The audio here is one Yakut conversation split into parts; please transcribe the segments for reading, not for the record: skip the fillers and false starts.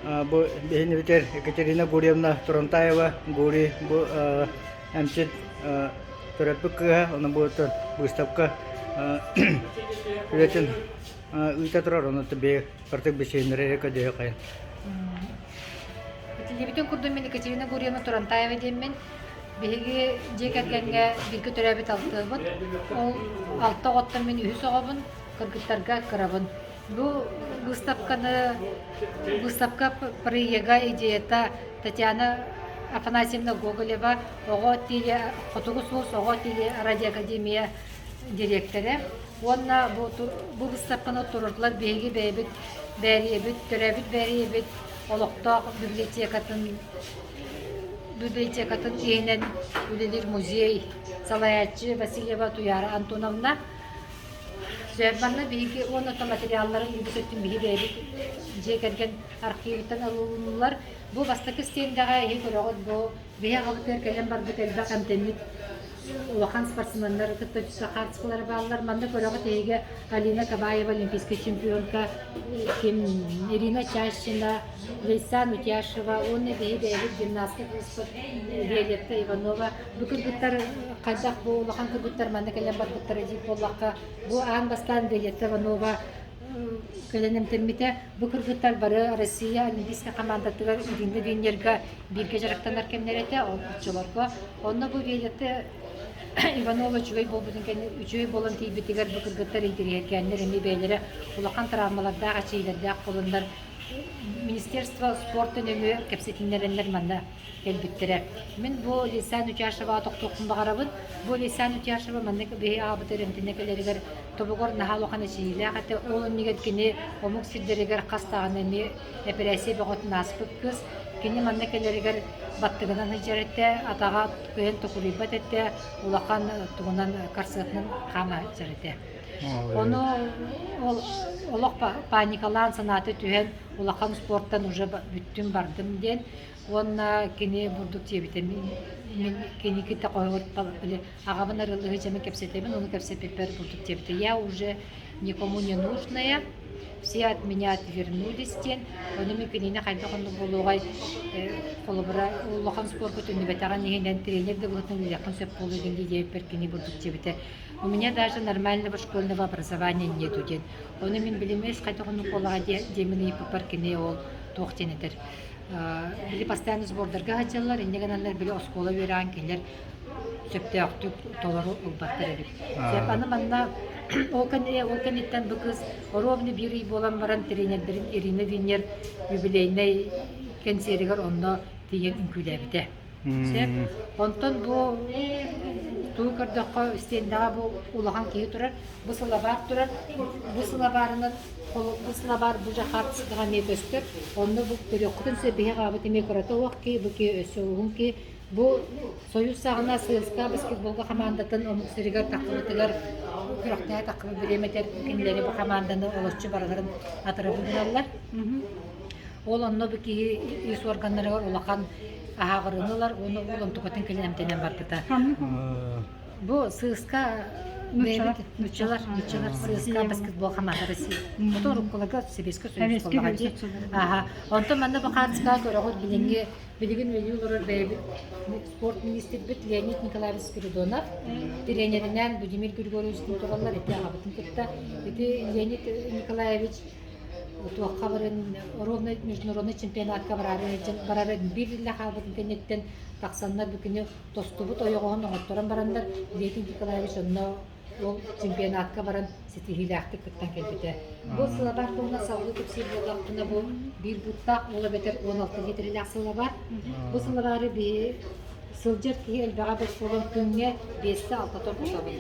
Бу биһиги Екатерина Гурьевна Турантаева, Гурий бу эмчит төрөппүт кыыһа, ону бу быыстапка үлэтин ыыта турар, ону бэйэ кырдык бисиэннэрэ көдөһө хайын. Этиллибитин курдук мин Екатерина Гурьевна Турантаева диэммин. Биһиги дьиэ кэргэҥҥэ бииргэ төрөөбүт алтыабыт. Ол алта оҕоттон мин үһүс оҕобун, кыргыттарга кырабын. Бу выставканы выставка проега идеята Татьяна Афанасьевна Гоголева оҕо теле Хотугу суос оҕо теле радиоакадемия дириэктэрэ уонна бу бу выставканы туруордулар биһиги бэйэбит Бээрийэбит төрөөбүт Бээрийэбит олохтоох библиотекатын библиотекатын иһинэн үлэлиир музей салайааччы Васильева Туяра Антоновна Манна биһиги уонна материалларын үгүс өттүн биһи бэйэбит дьиэ кэргэн архивыттан ылыллар. Бу бастакы стендэҕэ эһи көрөҕүт бу биһи аҕабытыгар кэлэн барбыт элбэх эмтэммит улахан спортсменнар кытта түстэ хаартыскалара бааллар. Манна көрөҕүт эһиги Алина Кабаева олимпийскай чемпионка, ким Ирина Чащина, Лейсан Утяшева уонна биһи бэйэбит гимнастка кыыспыт Виолетта Иванова. Бу кыргыттар хайдах бу улахан кыргыттар манна кэлэн барбыттара диир буоллахха, бу аан бастаан Виолетта Иванова кэлэн эмтэммитэ. Бу кыргыттар бары Россия олимпийскай хамаандатыгар Ирина Винерга бииргэ дьарыктанар кэмнэрэ этэ, ол оччолорго. Онно бу Виолетта Иванова үчүгэй буолбутун кэннэ үчүгэй буолан тиийбитигэр бу кыргыттар интэриэһиргээннэр эмиэ бэйэлэрэ улахан травмалардаах, эчэйиилэрдээх буоланнар Министерство спорта нөҥүө кэпсэтиннэрэннэр манна кэлбиттэрэ. Мин бу Лейсан Утяшеваҕа тохтуохпун баҕарабын. Бу Лейсан Утяшева маннык биһи аҕабыт эрэмтэнэ кэлэригэр тобугар наһаа улахан эчэйиилээх этэ. Ол иннигэр кини омук сирдэригэр хас даҕаны эмиэ эпэрээссийэ бөҕөтүн ааспыт кыыс. Кини манна кэлэригэр баттыгынан сылдьар этэ, атаҕа кыайан токуруйбат этэ, улахан тугунан корсетынан хаама сылдьар этэ. Ону ол олох паникалаан санаата түһэн улахан спортан уже бүттүм бардым диэн уонна кини бурдук диэбитэ мин кини кытта били аҕабын арыаллыһы дьэмэ кэпсэтэбин ону кэпсэппиппэр бурдук диэбитэ я уже никому не нужная все от меня отвернулись диэн ону мин кинини хайдах оннук буолуоҕай холобура улахан спорка төннүбэтэҕин иһинэн тренер да быһыытынан үлэлиэххин сөп буолуо диэн диэбиппэр кини бурдук диэбитэ У меня даже нормального школьного образования нету диэн. Ону мин билимэс хайдах оннук буоллаҕа диэмин ыйыппыппар кини ол туох диэн этэр. Били постоянно сбордарга сылдьаллар, инньэ гынаннар били оскуола үөрэҕин кинилэр сөптөөхтүк толору ылбаттар эбит. Сөп аны манна ол ол кэнниттэн бу кыыс оруобуна биир ый буолан баран тренердэрин Ирина Винер юбилейнай кэнсиэригэр онно тиийэн үҥкүүлээбитэ. Сөп. Онтон бу тугу көрдөххө истиэндэҕэ бу улахан киһи турар, бу сылабаар турар, бу сылабаарынан бу сылабаар бу дьэ хаартыскаҕа эмиэ көстөр. Онно бу көрүөххүтүн сөп биһи аҕабыт эмиэ кырата уох киһи, бу киһи өссө уһун киһи. Бу Союз саҕана ССК баскетболга хамаандатын омук сиригэр таххыбытыгар күрэхтэһэ таххыбыт бириэмэтэр кинилэри бу хамаанданы олоччу барыларын атырабы гыналлар. Ол онно бу киһи ис органнарыгар улахан аһааҕырыыны ылар уонна ол онтукатын кэлин эмтэнэн барбыта. Бу сыыска нуччалар нуччалар сыыска баскетбол хамаата Россия. Ото уруккуларга Сэбиэскэй Союз буоллаҕа дии. Аха. Онтон манна бу хаартыскаҕа көрөҕүт билиҥҥи билигин үлэлии олорор бэйэбит спорт министрбит Леонид Николаевич Спиридонов тренеринээн Будимир Григорьевич тураллар ити аҕабытын кытта ити Леонид Николаевич туохха баран ровно международный чемпионатка бараары барара биир иллэ хаалбытын кэнниттэн тахсаннар бу күнү тостубут ойоҕоһун оҥотторон бараннар Леонид Николаевич онно ол чемпионатка баран ситиһиилээхтик кыттан кэлбитэ. Бу сылабаар туһунан салгыы кэпсиир буоллахпына бу биир буттаах ол эбэтэр 16 литрэлээх сылабаар. Бу сылабаары биһи Сылдьар киһи элбэҕэ бэрт буолан күҥҥэ биэстэ-алтата кутабын.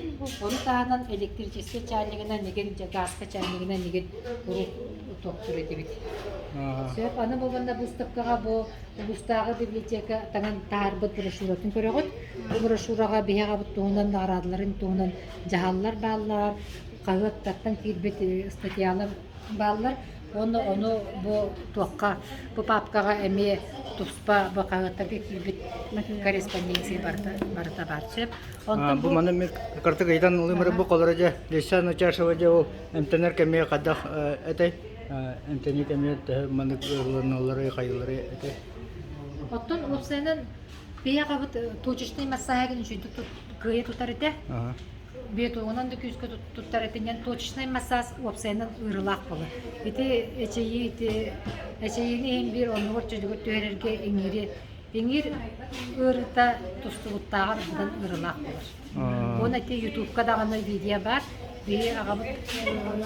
Ону таһынан электрическэй чаанньыгынан игин, гааска чаанньыгынан игин куруук тохтуур этибит. Сөп, аны бу манна быыстапкаҕа бу улуустааҕы библиотека таҥан таһаарбыт брошюратын көрөҕүт. Бу брошюраҕа биһи аҕабыт туһунан наҕараадаларын туһунан дьаһаллар бааллар, хаһыаттартан киирбит статьялар бааллар уонна ону бу туохха бу паапкаҕа эмиэ туспа бу хаһыаттарга киирбит корреспонденция барыта барыта баар сөп онтон бу маны мен картык ыйтан ылымыры бу колоро дьэ Леся Начашева дьэ ол эмтэнэр кэмиэ хайдах этэй? Эмтэнии кэмигэр төһө маннык ыарыыланалларый, хайыыларый этэй? Оттон уопсайынан биһи аҕабыт точечнай массааһыгын үчүгэйдик кыайа тутар этэ. Биотогунан да күүскэ туттар этинэн точечнай массаас уопсайынан ыарыылаах буолар. Ити эчэйии ити эчэйиини иһин биир оннугар чөлүгэр түһэрэргэ иҥиири иҥиир ыарыыта тустубуттааҕар быдан ыарыылаах буолар. Уонна ити ютубка даҕаны видео баар. Биһи аҕабыт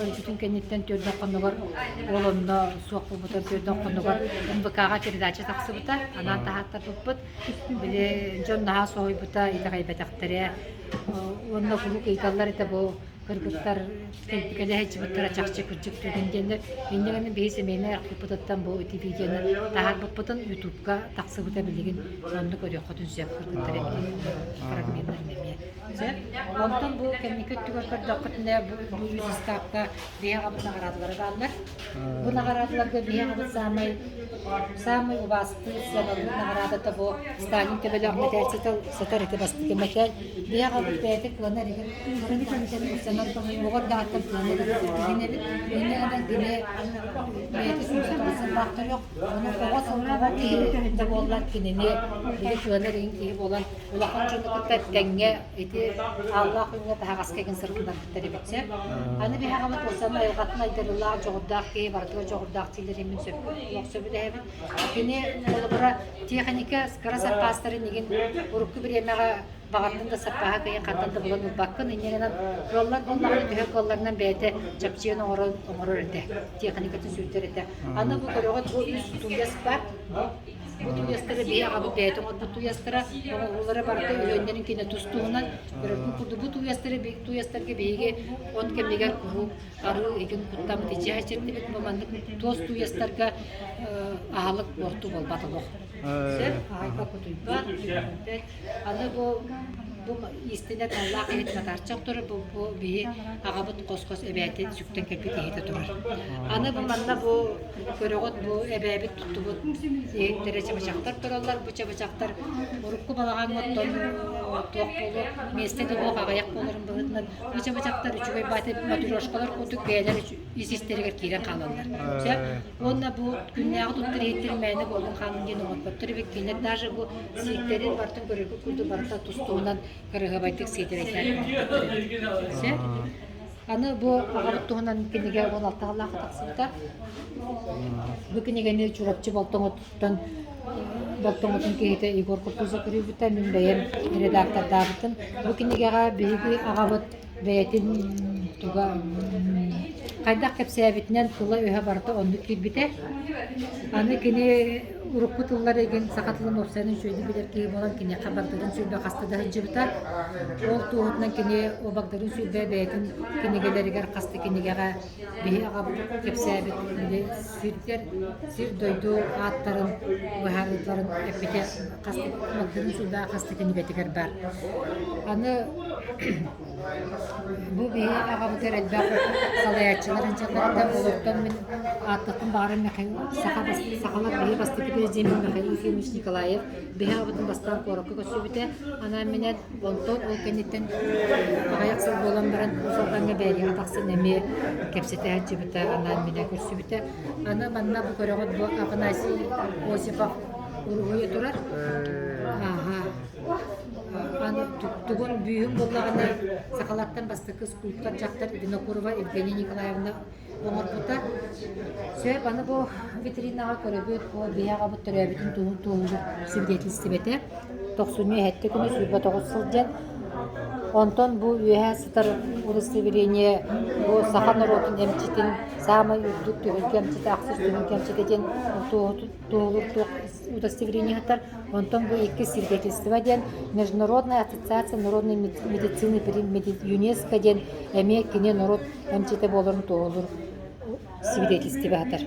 өлбүтүн кэнниттэн түөрдэх хонугар ол онно суох буолбута түөрдэх хонугар НВК-ҕа передача тахсыбыта. Анаан таһааттарбыппыт. Били дьон наһаа соһуйбута, итэҕэйбэтэхтэрэ. Уонна куруук ыйыталлар этэ бу кыргыттар кэлэ сылдьыбыттара чахчы кырдьык түгэн диэннэр. Инньэ гынан биһи семейнай архыыппытыттан бу ити видеоны таһаарбыппытын ютубка тахсыбыта билигин онно көрүөххүтүн сөп кыргыттар фрагменнарын эмиэ. Сөп. Онтон бу кэнники өттүгэр көрдөххүтүнэ бу бу үс ыскаапка биһи аҕабыт наҕараадалара бааллар. Бу наҕараадаларга биһи аҕабыт саамай саамай убаастыыр сыаналыыр наҕараадата бу Сталин төбөлөөх мэтээл сытар сытар ити бастакы мэтээл. Биһи аҕабыт бэйэтэ кыанар игин кырын оҕо эрдэҕиттэн кыанар игин эбит. Инньэ гынан кини бэйэтэ 109 сыллаах төрүөх. Ону оҕо оҕо киһи да буоллар кинини били кыанар игин киһи буолан улахан дьону кытта тэҥҥэ ити ааллаах күҥҥэ таһаҕаска игин сырытынарбыттар эбит сөп. Аны биһи аҕабыт Руслан айылҕатын айдарыылаах, дьоҕурдаах киһи барытыгар дьоҕурдаах дииллэрин мин сөп олох сөбүлэһэбин. Кини холобура тиэхиньикэ кыра саппаастарын игин урукку бириэмэҕэ баҕардын да саппааһа кыайан хантан да булан ылбаккын инньэ гынан кыаллар буоллаҕына төһө кыалларынан бэйэтэ чэпчиэн оҥорон оҥорор этэ тиэхиньикэтин сүүрдэр этэ. Аны бу көрөҕүт бу үс тууйас бар Бу тууйастары биһи аҕабыт бэйэтэ оҥорбут тууйастара, оҥоһуулара барыта үһүөннэрин кинэ тус-туһунан. Көрөргүт курдук бу тууйастары тууйастарга биһиги от кэмигэр куруук арыы игин куттаммыт иччиһэ чэрдибит бу маннык туос тууйастарга аһылык буорту буолбат олох. Сөп, аһайба кутуйбат, күүрбэт. Аны бу бу иистэнэр таллаах иһит матаарчах турар, бу, бу биһи аҕабыт хос-хос эбээтин сүктэн кэлбит иһитэ турар. Аны бу манна бу Көрөҕүт, бу эбээбит туттубут иһиттэрэ чабычахтар тураллар. Бу чабычахтар урукку балаҕаҥҥа оттон туох буолуо, миэстэ да суох аҕыйах буоларын быһыытынан бу чабычахтар үчүгэй бааты матрешкалар курдук бэйэлэр ис истэригэр киирэн хаалаллар. Сөп? Уонна бу күннээҕи туттар иһиттэр мээнэ буоллун хаалын диэн оҥорботтор эбит. Кинилэр даже бу сииктэрин барытын көрөргүт курдук барыта тус-туһунан кыраһыабайдык сиэдэрэйдээн оҥорботтор эбит. Сөп? Аны бу аҕабыт туһунан кинигэ 16 сыллаахха тахсыбыта. Бу кинигэни Чурапчы Болтоҥотуттан Болтоҥотун киһитэ Егор Куртузов суруйбута, мин бэйэм редактордаабытым. Бу кинигэҕэ биһиги аҕабыт бэйэтин туга хайдах кэпсээбитинэн тыла-өһө барыта оннук киирбитэ. Аны кини урукку тыллар игин саха тылын уопсайынан үчүгэйдик билэр киһи буолан киниэхэ Багдарын Сүлбэ хаста да сылдьыбыта. Ол туоһутунан кини о Багдарын Сүлбэ бэйэтин кинигэлэригэр хас да кинигэҕэ биһи аҕабыт кэпсээбит били сирдэр сир-дойду ааттарын быһаарыыларын эппитэ хас да Багдарын Сүлбэ хас да кинигэтигэр баар. Аны Бу биһи аҕабытыгар элбэх салайааччылар ынчалларыттан олортон мин ааттаттан баҕарар Михаил саха сахалар биһи бастакы президеммит Михаил Ефимович Николаев биһи аҕабытын бастаан куоракка көрсүбүтэ анаан-минээн онтон ол кэнниттэн аҕыйах сыл буолан баран Уус Алдаҥҥа Бээрийэҕэ тахсан эмиэ кэпсэтэ сылдьыбыта анаан-минээн көрсүбүтэ. Аны манна бу көрөҕүт бу Афанасий Осипов уруһуйа турар. Ааһа. Аны тугун бүүһүн буллаҕына сахалартан бастакы скульптор дьахтар Винокурова Евгения Николаевна оҥорбута. Сөп, аны бу витринаҕа көрөбүт, бу биһи аҕабыт төрөөбүтүн туһун туоһулуур свидетельствете. Тохсунньу эһэтти күнү 29 сылдьан. Онтон бу үөһэ сытар удостоверение бу саха норуотун эмчитин саамай үрдүк түһүлгэ эмчитэ, ахсыс түһүлгэ эмчитэ диэн туоһулуур туох удостоверениетар. Онтон бу икки свидетельство диэн Международная ассоциация народной медицины при ЮНЕСКО диэн эмиэ кини норуот эмчитэ буоларын туоһулуур свидетельство атар.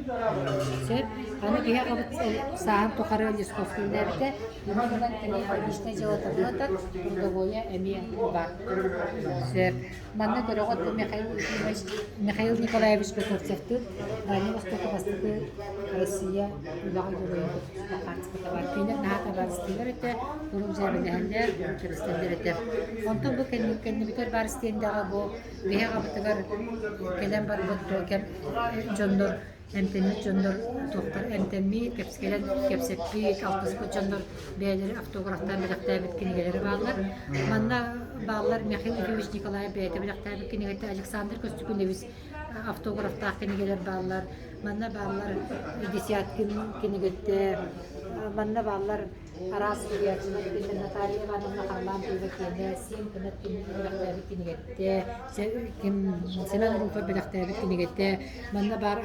Сөп. Аны биһи аҕабыт сааһын тухары Лесковка үлэлээбитэ. Инньэ гынан кини личное дело табылатар, трудовое эмиэ баар. Сөп. Манна көрөҕүт бу Михаил Ефимович, Михаил Николаевич Готовцевтыын Дальний Востокка бастакы Россия үлэҕэ геройун хаартыската баар. Кинилэр наһаа табаарыстыылар этэ, куруук дьээбэлэһэллэр, кэпсэтэллэр этэ. Онтон бу кэннибитэр баар истиэндэҕэ бу биһи аҕабытыгар кэлэн барбыт кэм дьоннор. Эмтэммит дьоннор туохтар эмтэммит, кэпскэлэн кэпсэппит, алтыспыт дьоннор бэйэлэрэ автографтаан бэлэхтээбит кинигэлэрэ бааллар. Манна бааллар Михаил Ефимович Николаев бэйэтэ бэлэхтээбит кинигэтэ, Александр Костюкуневич автографтаах кинигэлэр бааллар. Манна бааллар Десяткин кинигэтэ, манна бааллар араас суруйааччылар итиннэ Наталья Ивановна Харлампьева киэнэ, Сиэн Кынат бэлэхтээбит кинигэтэ, Семен Руфов бэлэхтээбит кинигэтэ, манна баар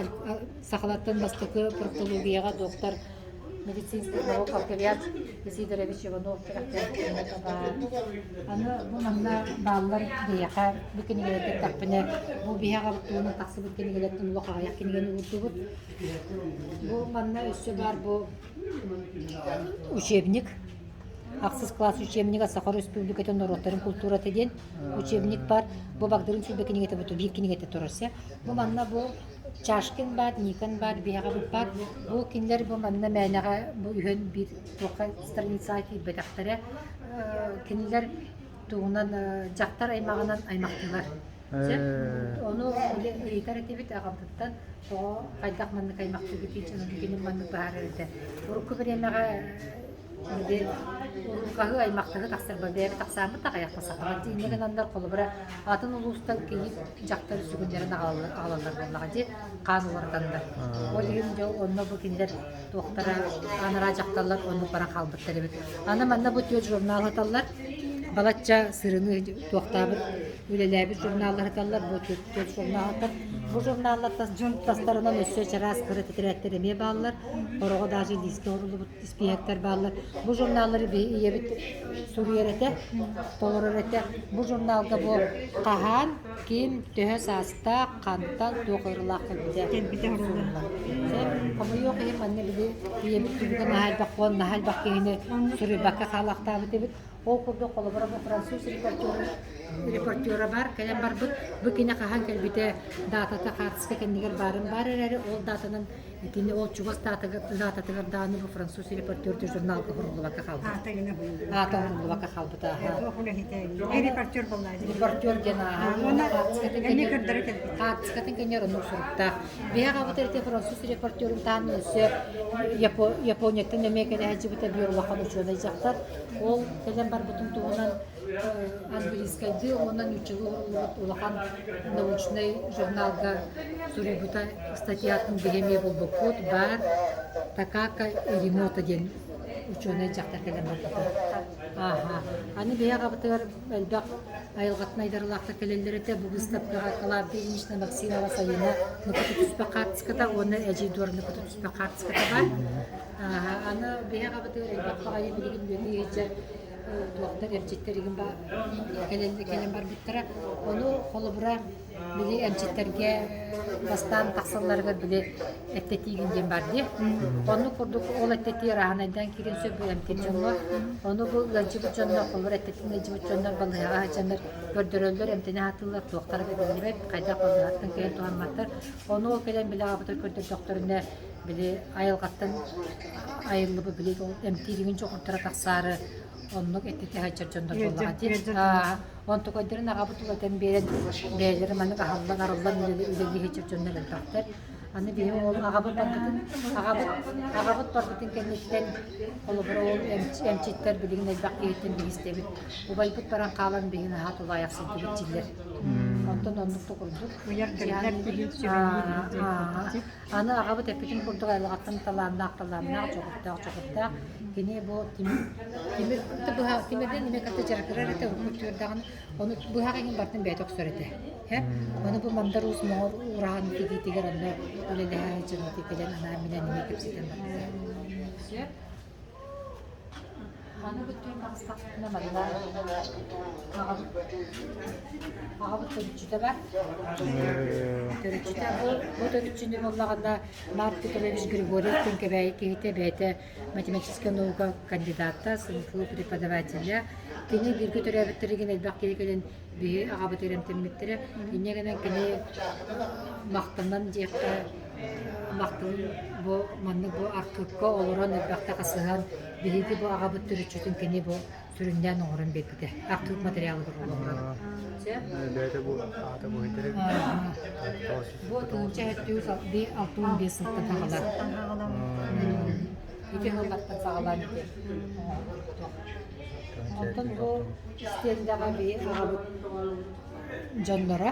сахалартан бастакы проктологияҕа доктор медицинских наук Алкавиад Исидорович Иванов бэлэхтээбит кинигэтэ баар. Аны бу манна бааллар биһиэхэ бу кинигэлэргэ эттэхпинэ, бу биһи аҕабыт туһунан тахсыбыт кинигэлэртэн олох аҕыйах кинигэни уурдубут. Бу манна өссө баар бу Учебник ахсыс класс учебнига Саха Өрөспүүбүлүкэтин норуоттарын култуурата диэн учебник бар. Бу Багдырын Сүлбэ кинигэтэ бу биир кинигэтэ турар сэ. Бу манна бу Чашкин баар, Никон баар, биһэҕэбит баар. Бу кинилэр бу манна мээнэҕэ бу үһүөн биир туохха страницаҕа киирбэтэхтэрэ. Кинилэр тугунан дьахтар аймаҕынан аймахтыылар. Сөп. Ону ыйытар этибит аҕабытыттан тоҕо хайдах маннык аймахтыыбытый кини маннык быһаарар этэ. Урукку бириэмэҕэ били уруукаһыы аймахтаһыы тахсарба бэйэбит тахсааммыт аҕыйахта сахалар инньэ гынаннар холобура атын улуустан киһи дьахтар сүгүннэрин аҕалаллар буоллаҕа дии хаан уларытаннар. Ол иһин дьэ онно бу кинилэр туохтара анараа дьахталлар оннук баран хаалбыттар эбит. Аны манна бу түөрт журнал ыталлар. Балачча сырыны туохтаабыт үлэлээбит журналлар ыталлар, бу түөрт журналлар. Бу журналлар тастарынан өссө чараас кыра тэтэрээттэр эмиэ бааллар. Хороҕо даже лиискэ оҥоруллубут испииһэктэр бааллар. Бу журналлары биһи ийэбит суруйар этэ, толорор этэ. Бу журналга бу хаһан, ким, төһө саастаах, хантан, туох ыарыылаах кэлбитэ Кэлбитэ суруллар. Хомойуох иһин манна били ийэбит түбүгэ наһаа элбэх буолан, наһаа элбэх киһини суруйбакка хаалаахтаабыт эбит. Ол курдук холобура бу француз репортера, репортера бар, кэлэн барбыт. Бу кини хаһан кэлбитэ даатата хаартыска кэннигэр баарын баар эрээри, ол даатанан итини ол чугас даататыгар даҕаны бу француз репортер журналга уһуруллубакка хаалбыт. Аата уһуруллубакка хаалбыта. Репортер буолла. Репортер диэн ааһа. Хаартыскатын кэннигэр оннук суруктаах. Биһиги аҕабыт эрэ француз репортерун таһынан өссө Японияттан эмиэ кэлэ сылдьыбыта биир улахан учуонай дьахтар. Ол кэлэн барбытын туһунан английскайдыы уонна нууччалыы уһуллубут улахан научнай журналга суруйбута статьятын биһи эмиэ булбуппут баар Такака Эримото диэн учуонай дьахтар кэлэн барбыта. Ааһа. Аны биһи аҕабытыгар элбэх айылҕатын айдарылаахтар кэлэллэр этэ. Бу выставкаҕа Клавдия Ильинична Максимова Сайыына Нукуту түспэх хаартыската уонна Эдьиий Дора Нукуту түспэх хаартыската баар. Аны биһи аҕабытыгар элбэх баҕайы билигин үлэлии сылдьар туохтар эмчиттэр игин кэлэн кэлэн барбыттара. Ону холобура били эмчиттэргэ бастаан тахсалларыгар били эттэтиигин диэн бар дии. Оннук курдук ол эттэтии арааһынайдаан киирэн сөп бу эмтиир дьоҥҥо. Ону бу ыалдьыбыт дьоннор, холобура эттэтин ыалдьыбыт дьоннор балыыһаҕа сылдьаннар көрдөрөллөр, эмтэнэ сатыыллар, туохтара да биллибэт, хайдах балыыһаттан кэлэн туһамматтар. Ону ол кэлэн били аҕабытыгар көрдөрдөхтөрүнэ били айылҕаттан айыллыбыт били ол эмтииригин чоҕурдара тахсаары оннук эттэтэ сылдьар дьоннор буоллаҕа дии. Онтукайдарын аҕабыт улатан биэрэн бэйэлэрэ маннык аһыллан арыллан үлэлии сылдьар дьоннор элбэхтэр. Аны биһи ол аҕабыт барбытын аҕабыт аҕабыт барбытын кэнниттэн холобура ол эмчиттэр билигин элбэх киһиттэн биһистэбит. Убайбыт баран хаалан биһи наһаа тулаайахсыйдыбыт дииллэр. Онтон оннук да курдук. Аны аҕабыт эппитин курдук айылҕаттан талааннаах талааннаах, дьоҕурдаах дьоҕурдаах. Кини бу тимир тимир быһа тимирдэн эмиэ кытта дьарыгырар этэ, урукку өттүгэр ону быһах иҥин барытын бэйэтэ охсор этэ. Ону бу Мандар Уус Моҕол ураһан тигиитигэр онно үлэлэһэ сылдьан ити кэлэн анаан-минээн эмиэ кэпсэтэн барбыта. Сөп. Маны бүттүүн таҕыстахпытына манна аҕабыт аҕабыт төрүччүтэ бар. Төрүччүтэ бу, бу төрүччүнү буоллаҕына Марк Петрович Григорьев Күнкэбээйи киһитэ бэйэтэ математическай наука кандидата, СНФУ преподавателэ. Кини бииргэ төрөөбүттэригин элбэх киһи кэлэн биһи аҕабыт эрэмтэммиттэрэ. Инньэ гынан кини махтанан диэххэ. махтал бу маннык бу архыыпка олорон элбэхтэ хасыһан биһиги бу аҕабыт төрүччүтүн кини бу сүрүннээн оҥорон биэрбитэ. Архыып материалыгар олоҕуран. Бэйэтэ бу аата бу иһитэр Бу 1965 сылтан саҕалаан. Ити сыллартан саҕалаан ити Онтон бу истиэндэҕэ биһи аҕабыт дьонноро,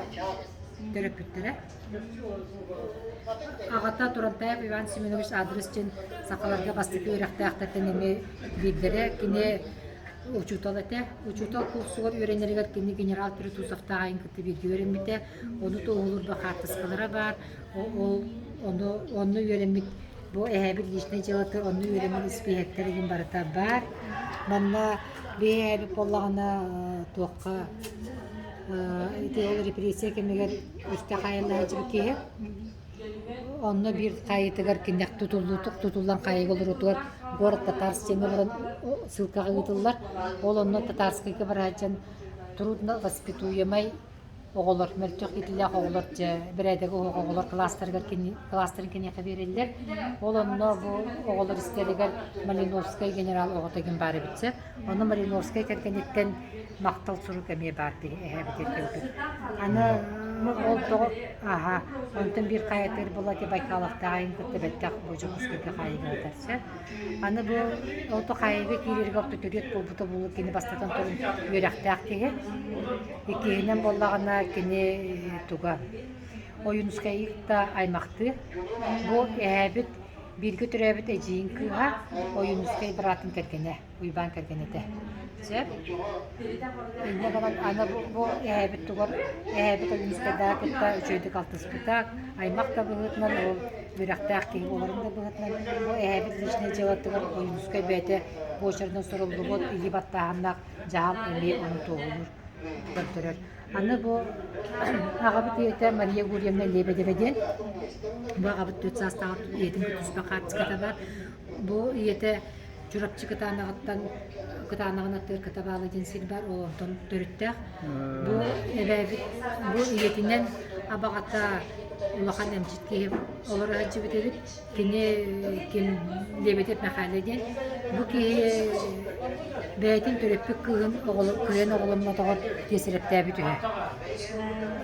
төрөппүттэрэ. Аҕата Турантаев Иван Семенович адрес диэн сахаларга бастакы үөрэхтээхтэртэн эмиэ биирдэрэ. Кини учуутал этэ. Учуутал курсугар үөрэнэригэр кини генерал Перетусовтаах айын кытта бииргэ үөрэммитэ. Ону туоһулуурба хаартыскалара баар. Ол ону онно үөрэммит бу эһээбит личнэй дьыалата онно үөрэммит испииһэктэр игин барыта баар. Манна биһи эһээбит буоллаҕына туохха ити ол репрессия кэмигэр үстэ хаайылла сылдьыбыт киһи. Онно биир хаайыытыгар киниэх тутуллан хаайыыга олоруутугар город Татарск диэҥҥэ олорон ссылкаҕа ыытыллар. Ол онно Татарскайга барааччан трудно воспитуемай оҕолор, мөлтөх иитиллээх оҕолор дьэ бэрээдэгэ суох оҕолор кылаастарыгар кини кылаастарын киниэхэ биэрэллэр. Ол онно бу оҕолор истэригэр Малиновскай генерал оҕото диэн баар эбит сөп. Ону Малиновскай кэргэниттэн махтал сурук эмиэ баар эһээбит кэлбит. Аны ол тоҕо аха онтон биир хаайытыгар буолла ити Байкаловтаах айын кытта бэттэх бу Дьокуускайга хаайыыга сөп. Аны бу ото хаайыыга киирэргэ орто төрүөт буолбута буолуо кини бастатан туран үөрэхтээх киһи. Иккиһинэн буоллаҕына кини туга Ойуунускайы кытта аймахтыы. Бу эһээбит бииргэ төрөөбүт эдьиийин кыыһа Ойуунускай быраатын кэргэнэ, Уйбаан кэргэнэ этэ. Сөп. Инньэ гынан аны бу, бу эһээбит тугар эһээбит Ойуунускайдааҕы кытта үчүгэйдик алтыспыта, аймах да быһыытынан ол үөрэхтээх киһи буоларын да быһыытынан бу эһээбит личнэй дьыалатыгар Ойуунускай бэйэтэ буочарынан суруллубут илии баттааһыннаах дьаһал эмиэ ону туоһулуур, көрдөрөр. Аны бу аҕабыт ийэтэ Мария Гурьевна Лебедева диэн. Бу аҕабыт 4 саастаах ийэтин туспа хаартыската бар. Бу ийэтэ Чурапчы Кытаанаҕыттан Кытаанаҕын аттыгар Кытабаалы диэн сир бар, ол онтон төрүттээх. Бу эбээбит бу ийэтинэн абаҕата улахан эмчит киһи олоро сылдьыбыт эбит. Кини ким Лебедев Михайло диэн. Бу киһи бэйэтин төрөппүт кыыһын кыайан оҕоломмотоҕор тиэсэрэптээбит үһү.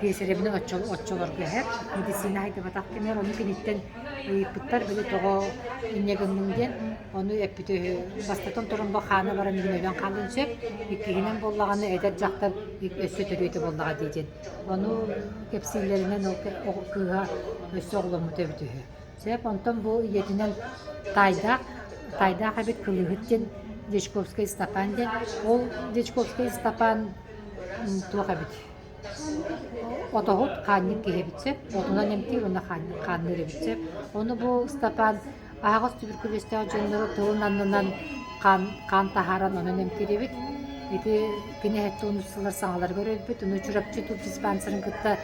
Тиэсэрэбинэн оччолорго иһэр. Медицина хайдыбатах кэмигэр ону киниттэн ыйыппыттар били тоҕо инньэ гынныҥ диэн. Ону эппит үһү. Бастатан туран бу хаана баран иһин өлөн хаалыан сөп. Иккиһинэн буоллаҕына эдэр дьахтар өссө төрүөтэ буоллаҕа дии диэн. Ону кэпсииллэринэн ол кыыһа өссө оҕоломмута эбит үһү. Сөп, онтон бу ийэтинэн таайдаах, таайдаах эбит Кылыыһыт диэн Дьячковскай Степан диэн. Ол Дьячковскай Степан туох эбит? Отоһут хаанньык киһи эбит сөп. Отунан эмтиир уонна хаанныыр эбит сөп. Ону бу Степан аһаҕас түбүркүлүөстээх дьоннору тылын аннынан хаан, хаан таһааран онон эмтиир эбит. Ити кини 70 сыллар саҥаларыгар өлбүт. Ону Чурапчы тубдиспансерын кытта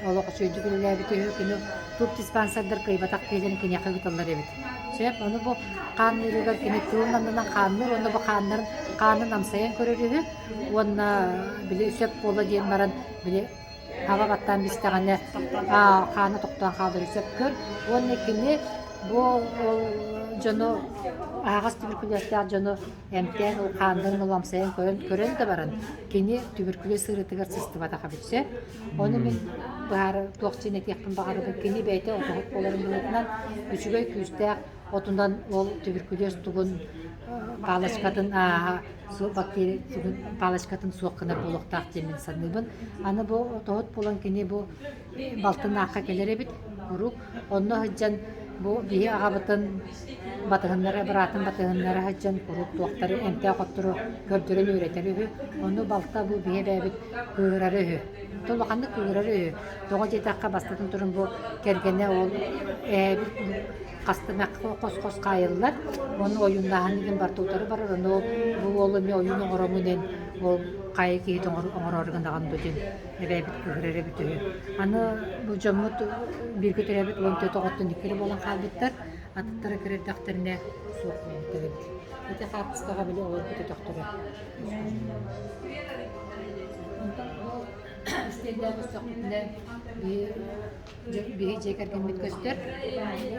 олох үчүгэйдик үлэлээбит үһү. Кини тубдиспансердар кыайбатах киһилэрин киниэхэ ыыталлар эбит. Сөп. Ону бу хаанныырыгар кини тылын аннынан хаанныыр уонна бу хааннарын хаанын амсайан көрөр үһү. Уонна били сөп буола диэн баран били хаба баттаан бистэҕинэ хаана тохтоон хаалар сөп көр. Уонна кини бу ол дьону аһаҕас түбүркүлүөстээх дьону эмтээн ол хааннарын уламсайан көрөн көрөн да баран кини түбүркүлүөс сырыытыгар сыстыбатах эбит сөп. Ону мин быһаара туох диэн этиэхпин баҕарабын кини бэйэтэ отоһут буоларын быһыытынан үчүгэй күүстээх отунан ол түбүркүлүөс тугун палочкатын ааһа бактерия тугун палочкатын суох гынар буолуохтаах диэн мин саныыбын. Аны бу отоһут буолан кини бу балтын аахха кэлэр эбит куруук. Онно сылдьан бу биһи аҕабытын батыһыннара быраатын батыһыннара сылдьан куруук туохтары эмтээх оттору көрдөрөн үөрэтэр үһү. Ону балта бу биһи эбээбит кыыһырара үһү. Улаханнык кыыһырара үһү. Тоҕо диэтэххэ бастатан туран бу кэргэнэ ол эбит хаста эмэ хос-хос хаайыллар. Ону ойууннааһын диэн барыта утары барар. Ону бу уол эмиэ ойуун оҥоромун диэн ол хайа киһитэ оҥороору гынаҕын дуу диэн эбээбит кыыһырар эбит үһү. Аны бу дьоммут бииргэ төрөөбүт 14 оҕоттон иккири буолан хаалбыттар. Атыттара кэрэрдэхтэринэ суох буолбуттар эбит. Ити хаартыскаҕа били олорбут өтөхтөрө. Онтон бу Истиэндээх көстөхпүтүнэ биһи дьиэ кэргэммит көстөр.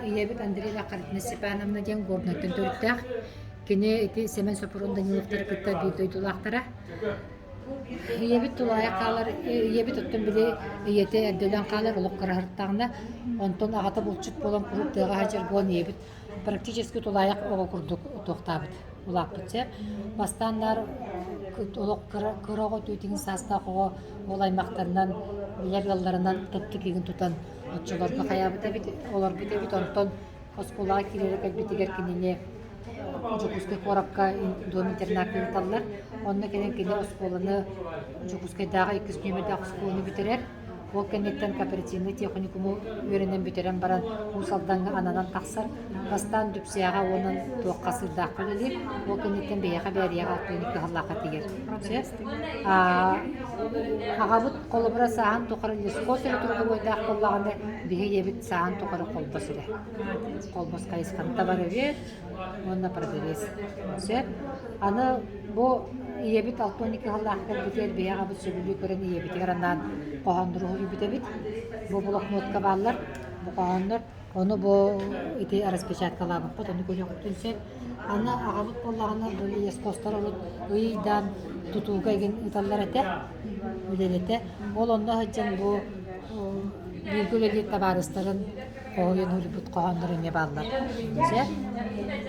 Ийэбит Андреева Харитина Степановна диэн Горнайтан төрүттээх. Кини ити Сэмэн Сопрун Даниловтары кытта биир дойдулаахтара. Ийэбит тулаайах хаалар, ийэбит оттон били ийэтэ эрдэлээн хаалар, олох кыраһыртаҕына, онтон аҕата булчут буолан куруук тыаҕа сылдьар буолан ийэбит практически тулаайах оҕо курдук туохтаабыт, улааппыт сөп. Бастаан наар олох кыра, кыра оҕо түүтүгүн саастаах оҕо ол аймахтарынан, билэр ыалларынан тэптикигин тутан оччолорго хайаабыт эбит, олорбут эбит. Онтон оскуолаҕа киирэрэ кэлбитигэр кинини Дьокуускай куоракка дом интернакка ыыталлар. Онно кэлэн кини оскуоланы Дьокуускайдааҕы иккис нүөмэрдээх оскуоланы бүтэрэр. Ол кэнниттэн кооперативнай техникуму үөрэнэн бүтэрэн баран Уус Алдаҥҥа ананан тахсар. Бастаан Дүпсээҕэ уонна туохха сырдаахха үлэлиир. Ол кэнниттэн биһиэхэ Бээрийэҕэ алтыыны кыһаллаахха тиийэр. Аҕабыт холобура сааһын тухары лесхоз эрэ трудовойдаах буоллаҕына, биһи ийэбит сааһын тухары холбос эрэ. Холбос хайысханы табар эбит уонна продавец. Сөп. Аны бу ийэбит 62 сыллаах кэлбитигэр биһи аҕабыт сөбүлүү көрөн ийэбитигэр анаан хоһооннору суруйбут эбит. Бу блокнотка бааллар, бу хоһооннор. Ону бу ити распечаткалаабыппыт, ону көрүөхпүтүн сөп. Аны аҕабыт буоллаҕына бу лесхозтар урут ый-ыйдаан тутууга игин ыыталлар этэ, үлэлэтэ. Ол онно сылдьан бу бииргэ үлэлиир табаарыстарын хоһуйан суруйбут хоһооннор эмиэ бааллар. Дьэ,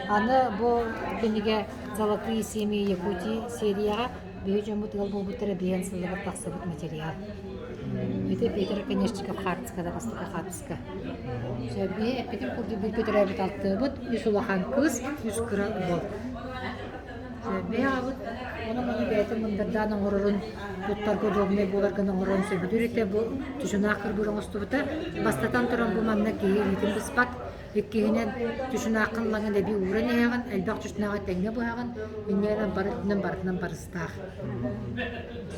аны бу кинигэ «Золотые семьи Якутии» серияҕа биһи дьоммут ыал буолбуттара биһиэн сыллыгар тахсыбыт материал. Ити Петр Оконешников хаартыскада бастакы хаартыска. Биһи эппитим курдук бииргэ төрөөбүт алтыабыт, үс улахан кыыс, үс кыра уол. Биһи аҕабыт онон-ону бэйэтэ мындырдаан оҥорорун, туттарга удобнай буолар гына оҥорорун сөбүлүүр этэ. Бу чучунаах кырбыыр оҥостубута. Бастатан туран бу манна киһи илиитин быспат. Иккиһинэн, чучунааххын ылаҥын эбии ууран иһэҕин, элбэх чучунааҕы тэҥҥэ быһаҕын, инньэ гынан бары өттүнэн барытынан барыстаах.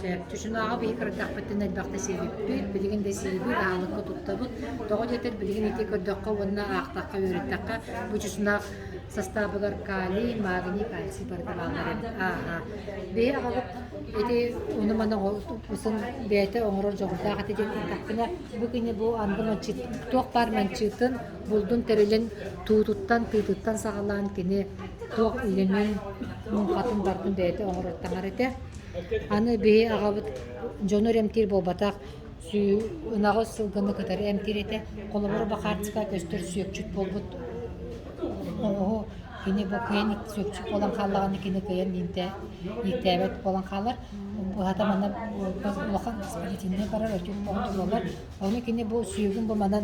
Сөп. Чучунааҕы биһи кырдахпытын элбэхтэ сиэбиппит, билигин да сиибит, аһылыкка туттабыт. Тоҕо диэтэр билигин ити көрдөххө уонна аахтахха, үөрэттэххэ бу чучунаах састаабыгар калий, магний, кальций барыта бааллар эбит. Ааһа. Биһи аҕабыт ити ону-маны оҥорбутун бэйэтэ оҥорор дьоҕурдаах этэ диэн эттэхпинэ, бу кини бу анды манчыыт туох баар манчыытын, булдун тэрилин туутуттан, тыытыттан саҕалаан кини туох илимин, муҥхатын барытын бэйэтэ оҥорор таҥар этэ. Аны биһи аҕабыт дьону эрэ эмтиир буолбатах, ынаҕы сылгыны кытары эмтиир этэ. Холобура, Бахарцка көстөр сүөкчүт буолбут оҕуһу кини бу кыайан сүөкчүт буолан хааллаҕына кини кыайан ииктээбэт буолан хаалар. Быһата манна улахан воспалительнай барар, отюк оҕотуллар. Ону кини бу сүүгүн бу манан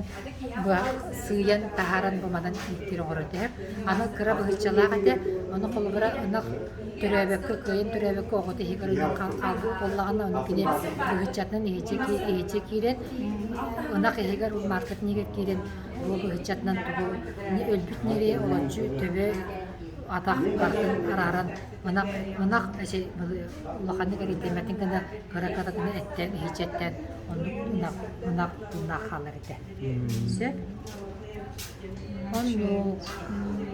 сыыйан таһааран бу манан ииктиир оҥорор этэ. Аны кыра быһыччалаах этэ. Ону холобура ынах төрөөбөккө, кыайан төрөөбөккө оҕото иһигэр өлөн хаалбыт буоллаҕына, ону кини быһыччатынан иһиччэ киирэн, ынах иһигэр маркетин иһигэр киирэн бу быһыччатынан тугу өлбүт ньирэйи олоччу төбө атах барытын арааран ынах ынах улаханнык эрэйдэммэтин гына кыра кыра гына эттээн иһиччэттэн оннук ынах ынах тыыннаах хаалар этэ. Сөп. Оннук.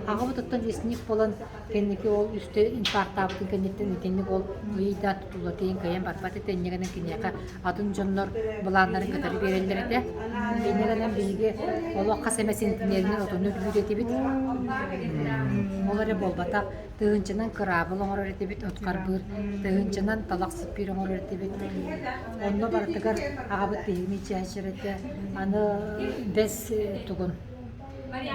Аҕабыт оттон лесник буолан кэнники ол үстэ инфарктаабытын кэнниттэн итинник ол ыйда тутулла тиийэн кыайан барбат этэ. Инньэ гынан киниэхэ атын дьоннор былааннарын кытары биэрэллэр этэ. Инньэ гынан биһиги олох хас эмэ сентинеринэн отону үлүүр этибит. Ол эрэ буолбатах, тыһыынчанан кыраабыл оҥорор этибит, от харбыыр, тыһыынчанан талах сиппиир оҥорор этибит. Онно барытыгар аҕабыт биһигини чээчэр этэ. Аны бэс тугун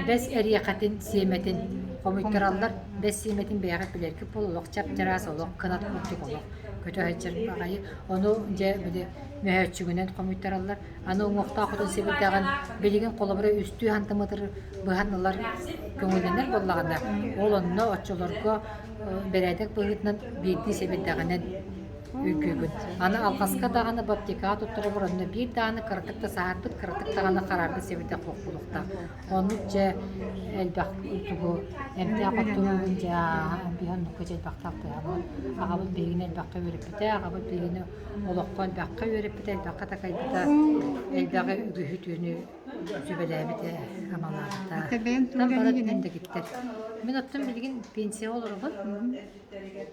бэс эриэхэтин сиэмэтин хомуйтараллар. Бэс сиэмэтин бэйэҕит билэргит буолуо, олох чап-чараас, олох кынат курдук олох көтө сылдьар баҕайы. Ону дьэ били мөһөөччүгүнэн хомуйтараллар. Аны уҥуохтаах хотун сибирдэҕин билигин холобура үстүү сантиметр быһан ылар көҥүллэнэр буоллаҕына, ол онно оччолорго бэрээдэк быһыытынан биирдии сэбирдэҕинэн үргүүгүн. Аны алҕаска даҕаны баптикаҕа туттарабар онно биир даҕаны кыратык да саһарбыт, кыратык даҕаны хараарбыт сэбирдэх суох буолуохтаах. Оннук дьэ элбэх тугу эмтээх оттуругун дьэ биһи оннукка дьэ элбэхтэ алтыһабыт. Аҕабыт биһигини элбэххэ үөрэппитэ, аҕабыт биһигини олоххо элбэххэ үөрэппитэ, элбэххэ такайбыта, элбэҕи үгүһү-түөнү. сүбэлээбитэ, амалаабыта. Ата бэйэм Там тугу баран үлэлиигиний? дэгиттэр. Мин оттон билигин пенсияҕа олоробун.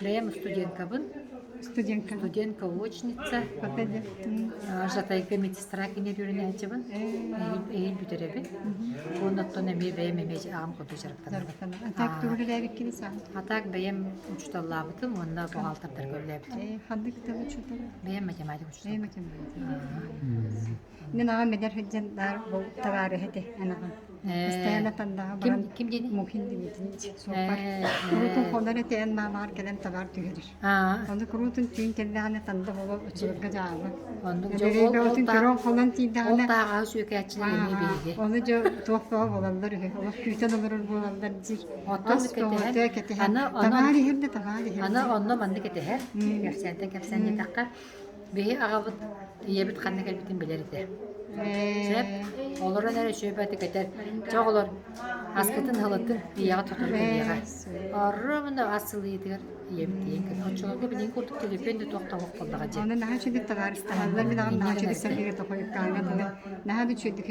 Бэйэм студенткабын. Студентка. Студентка очница. Хата дьэ. Жатайга медсестра киниэт үөрэнээччибин. Эһиил бүтэрэбин. Уонна оттон эмиэ бэйэм эмиэ аҕам курдук дьарыктанабын. Дьарыктанар. А так тугу үлэлээбиккин саҥа? А так бэйэм учууталлаабытым уонна буҕаалтардарга үлэлээбитим. Ээ, ханнык тыл учуутала? Бэйэм математика учуутала. Бэйэм математика. Мин аҕам эдэр сылдьан баар бу табаарыһа этэ эн аҕам. Постоянно тандаҕа Ким баран ким диэний? Мухин Дмитриевич суоппар. Куруутун хонор этэ эн маамаҕар кэлэн табаар түһэрэр. Ону куруутун түүн кэллэҕинэ танда буола оччолорго дьаама. Оннук дьэ Дэлэрэй ол ол бөҕөтүн таах көрөн хонон ол тиийдэҕинэ тааҕаһы сүөкээччилэр эмиэ биһиги. ону дьэ туох бөҕө буолаллар үһү. Олох күүтэн олорор буолаллар диир. Оттон Ас кэтэһэн бөҕөтө кэтэһэн аны онон табаар иһэр да табаар иһэр аны да. онно маннык кэтэһэр. Кэпсээнтэн кэпсээн диэтэххэ Биһи аҕабыт ийэбит ханна кэлбитин билэр этэ. Сөп, олорон эрэ сүөбэти кэтэр. Чэ оҕолор, аскытын ыһылытын, ийэҕэ тутан кэлиэҕэ. Оруобуна ас сылыйыытыгар ийэбит тиийэн кэлэр. Оччолорго билигин курдук төлөпүөн да туох да оһох буоллаҕа дьэ. Аны наһаа үчүгэй табаарыстаһаллар, мин аҕам Инньэ наһаа үчүгэй гынар этэ. сэргигэ тохойуккааҥҥа дылы. Наһаа да үчүгэйдик.